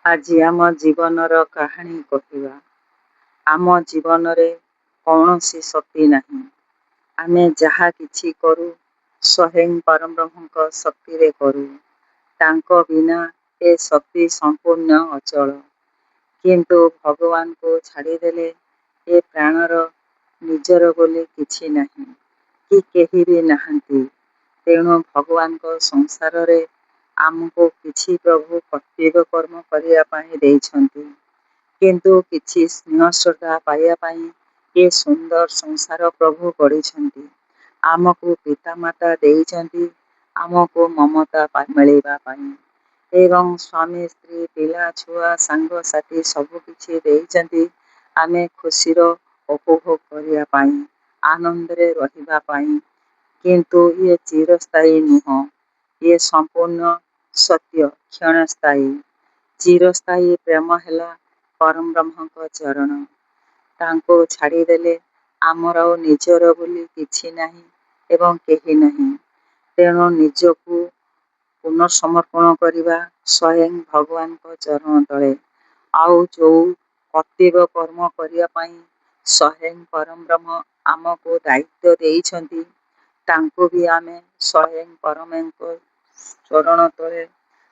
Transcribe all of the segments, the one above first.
ଆଜି ଆମ ଜୀବନର କାହାଣୀ କହିବା। ଆମ ଜୀବନରେ କୌଣସି ଶକ୍ତି ନାହିଁ। ଆମେ ଯାହା କିଛି କରୁ, ସ୍ୱୟଂ ପରମବ୍ରହ୍ମଙ୍କ ଶକ୍ତିରେ କରୁ। ତାଙ୍କ ବିନା ଏ ଶକ୍ତି ସମ୍ପୂର୍ଣ୍ଣ ଅଚଳ। କିନ୍ତୁ ଭଗବାନଙ୍କୁ ଛାଡ଼ିଦେଲେ ଏ ପ୍ରାଣର ନିଜର ବୋଲି କିଛି ନାହିଁ କି କେହି ବି ନାହାନ୍ତି। ତେଣୁ ଭଗବାନଙ୍କ ସଂସାରରେ ଆମକୁ କିଛି ପ୍ରଭୁ କର୍ତ୍ତବ୍ୟ କର୍ମ କରିବା ପାଇଁ ଦେଇଛନ୍ତି, କିନ୍ତୁ କିଛି ସ୍ନେହ ଶ୍ରଦ୍ଧା ପାଇବା ପାଇଁ ଏ ସୁନ୍ଦର ସଂସାର ପ୍ରଭୁ ଗଢ଼ିଛନ୍ତି। ଆମକୁ ପିତାମାତା ଦେଇଛନ୍ତି ଆମକୁ ମମତା ମିଳିବା ପାଇଁ, ଏବଂ ସ୍ୱାମୀ, ସ୍ତ୍ରୀ, ପିଲା, ଛୁଆ, ସାଙ୍ଗସାଥି ସବୁକିଛି ଦେଇଛନ୍ତି ଆମେ ଖୁସିର ଉପଭୋଗ କରିବା ପାଇଁ, ଆନନ୍ଦରେ ରହିବା ପାଇଁ। କିନ୍ତୁ ଇଏ ଚିରସ୍ଥାୟୀ ନୁହଁ। ଇଏ ସମ୍ପୂର୍ଣ୍ଣ ସତ୍ୟ କ୍ଷଣସ୍ଥାୟୀ। ଚିରସ୍ଥାୟୀ ପ୍ରେମ ହେଲା ପରମବ୍ରହ୍ମଙ୍କ ଚରଣ। ତାଙ୍କୁ ଛାଡ଼ିଦେଲେ ଆମର ଆଉ ନିଜର ବୋଲି କିଛି ନାହିଁ ଏବଂ କେହି ନାହିଁ। ତେଣୁ ନିଜକୁ ପୁନଃସମର୍ପଣ କରିବା ସ୍ୱୟଂ ଭଗବାନଙ୍କ ଚରଣ ତଳେ। ଆଉ ଯେଉଁ କର୍ତ୍ତବ୍ୟ କର୍ମ କରିବା ପାଇଁ ସ୍ୱୟଂ ପରମବ୍ରହ୍ମ ଆମକୁ ଦାୟିତ୍ୱ ଦେଇଛନ୍ତି, ତାଙ୍କୁ ବି ଆମେ ସ୍ୱୟଂ ପରମଙ୍କ ଚରଣ ତଳେ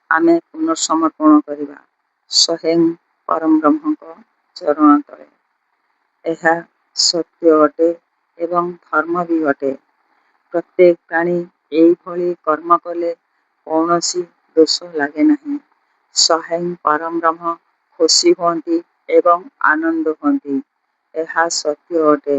ଆମେ ପୁନଃସମର୍ପଣ କରିବା ସ୍ୱୟଂ ପରମବ୍ରହ୍ମଙ୍କ ଚରଣ ତଳେ। ଏହା ସତ୍ୟ ଅଟେ ଏବଂ ଧର୍ମ ବି ଅଟେ। ପ୍ରତ୍ୟେକ ପ୍ରାଣୀ ଏଇଭଳି କର୍ମ କଲେ କୌଣସି ଦୋଷ ଲାଗେ ନାହିଁ। ସ୍ୱୟଂ ପରମବ୍ରହ୍ମ ଖୁସି ହୁଅନ୍ତି ଏବଂ ଆନନ୍ଦ ହୁଅନ୍ତି। ଏହା ସତ୍ୟ ଅଟେ।